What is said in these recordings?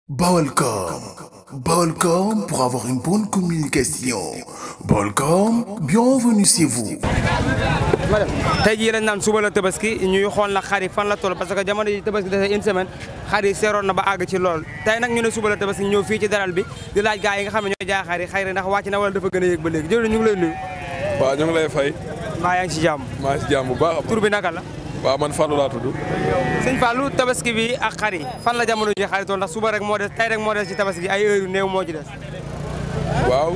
Balcom. Balcom pour avoir une bonne communication. Balcom, bienvenue chez vous. tey jii lañ naan suba la tabaski ñuy xool nag xar yi fan la toll parce que jamono ji tabaski dese une semaine xar yi seeroon na ba àgg ci lool tey nag ñu ne suba la tabaski ñëw fii ci daral bi di laaj gars yi nga xam ne ñooy jaay xar yi ndax wàcc na wala dafa gën a yéeg ba léegi jërëjëf ñu ngi lay nuyu. waaw ñu ngi lay fay. maa yaa ngi ci jàmm. maa ngi ci jàmm bu baax. tur bi naka la. waaw man Fallou laa tudd. sëñ Fallou tabaski bi ak xar yi fan la jamono ji xar yi toll ndax suba rek moo des tey rek moo des ci tabaski gi ay heure yu néew moo ci des. waaw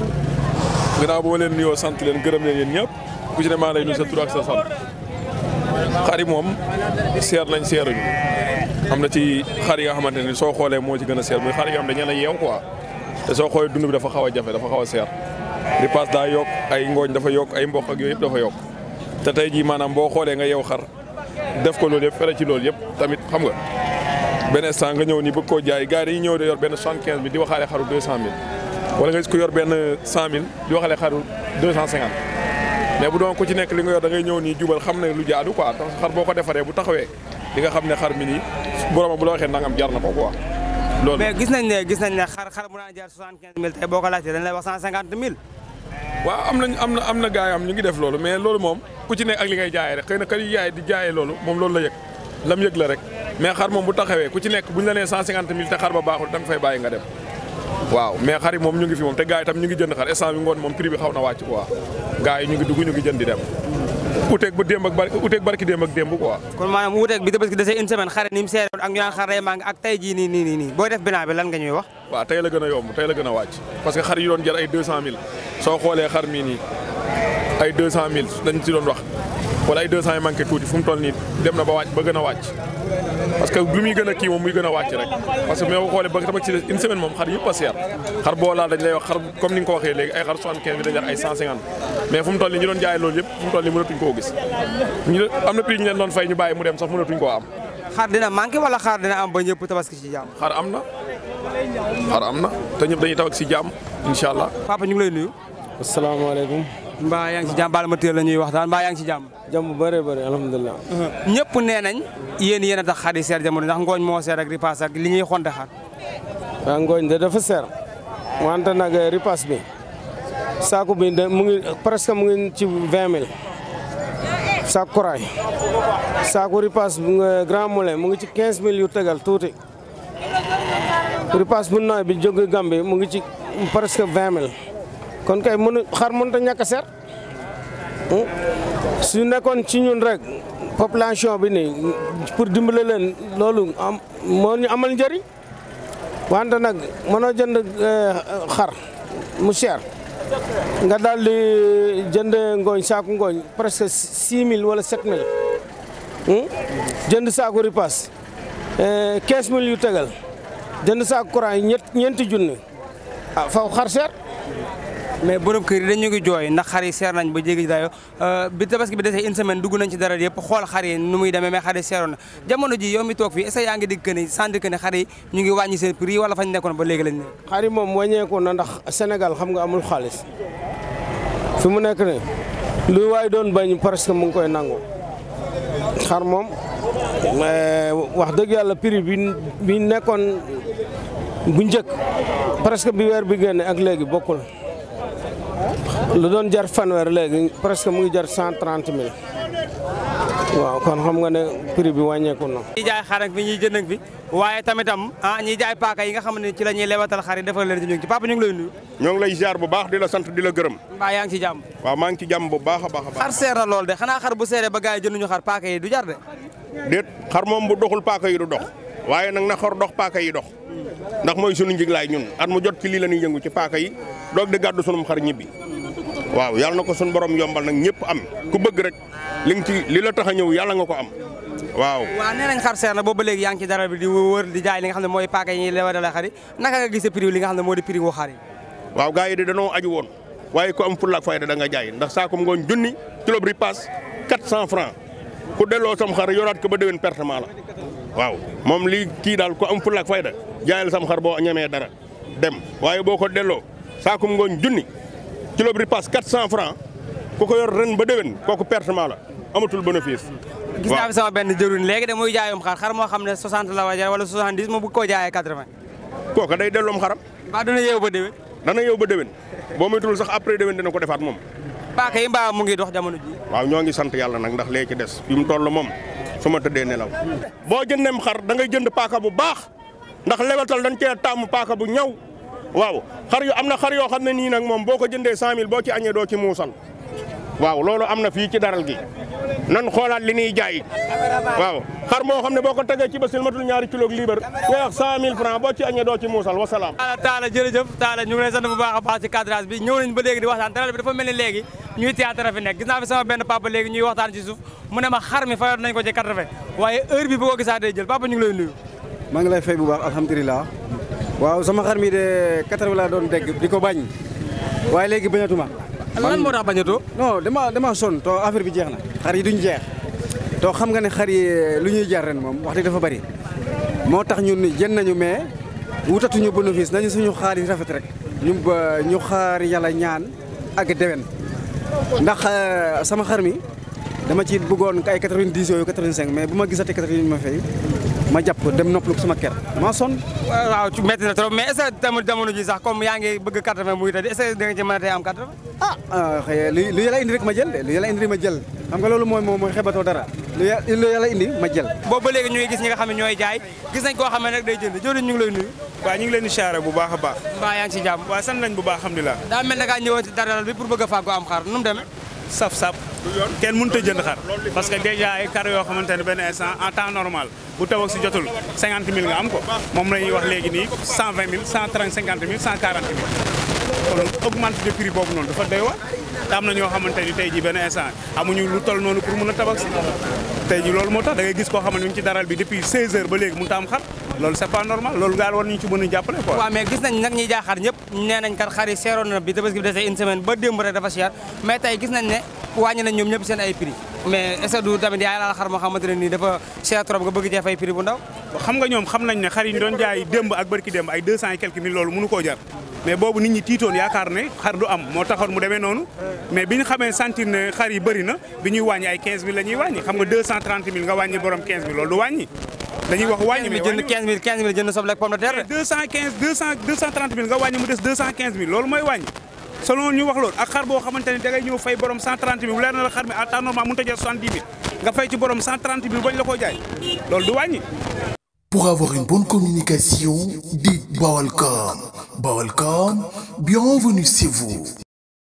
ginnaaw boo leen nuyoo sant leen gërëm leen yéen ñëpp ku ci ne maa lay nuyu sa tur ak sa sant xar yi moom seer nañ seeruñu am na ci xar yi nga xamante ni soo xoolee moo ci gën a seer muy xar yi nga xam ne dañu leen a yeew quoi te soo xoolee dund bi dafa xaw a jafe dafa xaw a seer ripaas daa yokk ay ngooñ dafa yokk ay mboq ak yooyu yëpp dafa yokk te tey jii maanaam boo xoolee nga yeew xar def ko loolu yëpp fere ci loolu yëpp tamit xam nga benn instant nga ñëw ni bëgg koo jaay gars yi ñëw de yor benn 75000 di waxaale xaru 200000 wala nga gis ko yor benn 100000 di waxaale xaru 250 mais bu doon ku ci nekk li nga yor da ngay ñëw nii jubal xam ne lu jaadu quoi parce que xar boo ko defaree bu taxawee di nga xam ne xar mi nii borom bu la waxee nangam jar na ko quoi loolu. mais gis nañ ne xar bu naan jar 75000 tey boo ko laajtee dañ lay wax 150000. waaw am na gars yi am ñu ngi def loolu mais loolu moom ku ci nekk ak li ngay jaayee rek xëy na kay yaay di jaayee loolu moom loolu la yëg lam yëg la rek mais xar moom bu taxawee ku ci nekk buñ la nee 150000 te xar ba baaxul da nga fay bàyyi nga dem waaw mais xar yi moom ñu ngi fi moom te gars yi tam ñu ngi jënd xar instant bi ngoon moom prix bi xaw na wàcc quoi gars yi ñu ngi dugg ñu ngi jënd di dem uteeg ba démb ak uteeg barki démb ak démb quoi. kon maanaam uteeg bi tabaski dese une semaine xar ni mu seere ak ñu naan xar rey maa ngi ak tey jii nii booy def bilan bi lan nga ñuy wax. waaw tey la gën a yomb tey la gën a wàcc parce que xar yi doon jar ay 200000 soo xoolee xar mii nii ay 200000 dañ ci doon wax wala ay 200 yi manqué tuuti fu mu toll nii dem na ba wàcc ba gën a wàcc parce que lu muy gën a kii moom muy gën a wàcc rek parce que mais boo xoolee ba tabaski ci une semaine moom xar yëpp a seer xar boo laal dañ lay wax xar comme ni nga ko waxee léegi ay xar 75 bi dañ jar ay 150 mais fu mu toll nii ñu doon jaay loolu yëpp fu mu toll nii mënatuñ koo gis ñu am na prix ñu leen doon fay ñu bàyyi mu dem sax mënatuñ koo am. xar dina manqué wala xar dina am ba ñëpp tabaski ci jàmm. xar am na te ñëpp dañuy tabaski ci jàmm incha allah. papa ñu ngi lay nuyu. asalaamaaleykum. mbaa yaa ngi ci jàmm baal ma teel la ñuy waxtaan mbaa yaa ngi ci jàmm. jàmm bu bëree bëri alhamdulilah. ñëpp nee nañ yéen a tax xar yi seer jamono ndax ngooñ moo seer ak ripaas ak li ñuy xonte xar. waaw ngooñ de dafa seer wante nag ripaas bi saako bi mu ngi presque mu ngi ci 20000 saako koraay saako ripaas grand moulin mu ngi ci 15000 yu tegal tuuti ripaas bu nooy bi jóge Gambie mu ngi ci presque 20000 kon kay xar mënut a ñàkk a seer su nekkoon ci ñun rek population bi nii pour dimbale leen loolu moo ñu amal njëriñ wante nag mënoo jënd xar mu cher nga daal di jënd ngooñ saaku ngooñ presque 6000 wala 7000 jënd saaku ripaas 15000 yu tegal jënd saaku courant yi ñeenti junni faw xar seer. mais borom kër yi dañu ngi jooy ndax xar yi seer nañ ba jéggi dayo bi tabaski bi desee une semaine dugg nañ ci dara yëpp xool xar yi nu muy demee mais xar yi seeroon na jamono ji yow mi toog fii est-ce que yaa ngi dégg que ni sànni que ne xar yi ñu ngi wàññi seen prix wala fañ nekkoon ba léegi lañ ne. xar yi moom wàññeeku na ndax Sénégal xam nga amul xaalis fi mu nekk ne lu waay doon bañ presque mu ngi koy nangu xar moom wax dëgg yàlla prix bi nekkoon bu njëkk presque bi weer bi génne ak léegi bokkul. lu doon jar fanweer léegi presque mu ngi jar 130000 waaw kon xam nga ne prix bi wàññeeku na. ñiy jaay xar ak fi ñuy jënd ak fi waaye tamitam ñiy jaay paaka yi nga xam ne ci la ñuy lewatal xar yi defal leen ci ñu ngi ci papa ñu ngi lay nuyu. ñoo ngi lay ziar bu baax di la sant di la gërëm. mbaa yaa ngi ci jàmm. waaw maa ngi ci jàmm bu baax a baax a baax. xar seer na lool de xanaa xar bu seeree ba gars yi jënduñu xar paaka yi du jar de. déet xar moom bu doxul paaka yi du dox waaye nag na xar dox paaka yi dox ndax mooy sunu njiglaay ñun at mu jot ci lii la ñuy yëngu ci paaka yi doog di gàddu sunum xar ñibbi waaw yàlla na ko sunu borom yombal nag ñëpp am ku bëgg rek li la tax a ñëw yàlla nga ko am waaw. waaw nee nañ xar seer na boobu ba léegi yaa ngi ci dara bi di wër di jaay li nga xam ne mooy paaka yi ñuy lewadale xar yi naka nga gisee prix li nga xam ne moo di prix wu xar yi. waaw gars yi de danoo aju woon waaye ku am fulla ak fayda da nga jaay ndax saakum ngooñ junni kilo bi ripaas 400 francs ku delloo sam xar yoraat ko ba déwén pertement la waaw moom lii kii daal ku am fulla ak fayda jaayal sam xar boo ñemee dara dem waaye boo ko delloo saakum ngooñ junni kilo bi ripaas 400 francs ku ko yor ren ba déwén kooku pertement la amatul bénéfice. gis naa fi sama benn jëruñ léegi de muy jaayum xar moo xam ne 60 la war a jar wala 70 mu bëgg koo jaayee 80. kooka day delloom xaram. mbaa dana yeew ba déwén. dana yeew ba déwén boo moytuwul sax après déwén dina ko defaat moom. paaka yi mbaa mu ngi dox jamono ji. waaw ñoo ngi sant yàlla nag ndax lee ci des fi mu toll moom su ma tëddee nelaw. boo jëndeem xar da ngay jënd paaka bu baax ndax lewetal dañ cee tàmm paaka bu ñaw waaw xar yu am na xar yoo xam ne nii nag moom boo ko jëndee 100000 boo ci añee doo ci muusal waaw loolu am na fii ci daral gi nan xoolaat li ñuy jaay waaw xar moo xam ne boo ko tegee ci basil matul ñaari kilo ak liibar nga wax 100000 francs boo ci añee doo ci muusal wasalaam. Talla jërëjëf Talla ñu ngi lay sant bu baax a baax ci cadrage bi ñëw nañ ba léegi di waxtaan daral bi dafa mel ni léegi ñuy théâtre fi nekk gis naa fi sama benn papa léegi ñuy waxtaan ci suuf mu ne ma xar mi fayoon nañ ko ci 80 waaye heure bi boo ko gisaa day jël papa ñu ngi lay nuyu. maa ngi lay fay bu baax alhamdulilah waaw sama xar mi de 80 laa doon dégg di ko bañ waaye léegi bañatuma. lan moo tax bañatoo. non dama sonn to affaire bi jeex na xar yi duñ jeex to xam nga ne xar yi lu ñuy jar ren moom wax dëgg dafa bari moo tax ñun jën nañu mais wutatuñu bénéfice nañu suñu xaalis rafet rek ñu xaar yàlla ñaan ak déwén ndax sama xar mi dama ci bëggoon ay 90 yooyu 85 mais bu ma gisatee 80 ma fay ma jàpp dem noppalu sama kër maa sonn. waaw métti na trop mais est-ce que jamono ji sax comme yaa ngi bëgg 80 muy tëdd est-ce que da nga ci mën a tey am 80. xëy lu yàlla indi rek ma jël de lu yàlla indi ma jël xam nga loolu mooy xebatoo dara lu yàlla indi ma jël. boobu ba léegi ñu ngi gis ñi nga xam ne ñooy jaay gis nañ koo xam ne nag day jënd jëriñ ñu ngi lay nuyu. waaw ñu ngi leen di siyaare bu baax a baax. mbaa yaa ngi ci jàmm. waaw sant nañ bu baax alhamdulilah. daa mel ne ngaa ñëwoon ci daral bi pour bëgg a fàggu am xar nu mu demee. saf kenn mënut a jënd xar parce que déjà ay kar yoo xamante ne benn instant en temps normal bu taw ak si jotul 50000 nga am ko moom la ñuy wax léegi nii 120000 130 50000 140000 kon augmente de prix boobu noonu dafa doy waar te am na ñoo xamante ni tey ji benn instant amuñu lu toll noonu pour mën a tabax si tey ji loolu moo tax da ngay gis koo xamante ni ci daral bi depuis 16 heures ba léegi mënut a am xar loolu c'est pas normal loolu gaal war nañu ci mën a jàppale quoi. waaw mais gis nañ nag ñiy jaay xar ñëpp nee nañ kat xar yi seeroon na bi tabaski bi desee une semaine ba démb rek dafa cher mais tey gis nañ ne wàññi nañ ñoom ñëpp seen ay prix mais est-ce que du tamit yaay laal xar moo xamante ne nii dafa cher trop nga bëgg cee fay prix bu ndaw. xam nga ñoom xam nañ ne xar yi ñu doon jaay démb ak barki démb ay 200 et quelques mille loolu mënu koo jar mais boobu nit ñi tiitoon yaakaar ne xar du am moo taxoon mu demee noonu mais bi ñu xamee sentir ne xar yi bëri na bi ñuy wàññi ay 15000 la ñuy wàññi xam nga 230000 nga wàññi borom 15000 loolu du wàññi dañuy wax wàññi mais jënd 15000 jënd soble ak pomme de terre. 230000 nga wàññi mu des 215000 loolu mooy wàññi selon ñu wax loolu ak xar boo xamante ne da ngay ñëw fay borom 130000 bu leer na la xar mi à temps normal mënut a jar 70000 nga fay ci borom 130000 bañ la koo jaay loolu du wàññi. Pour avoir une bonne communication, dites Baolcom. Baolcom, bienvenue chez vous.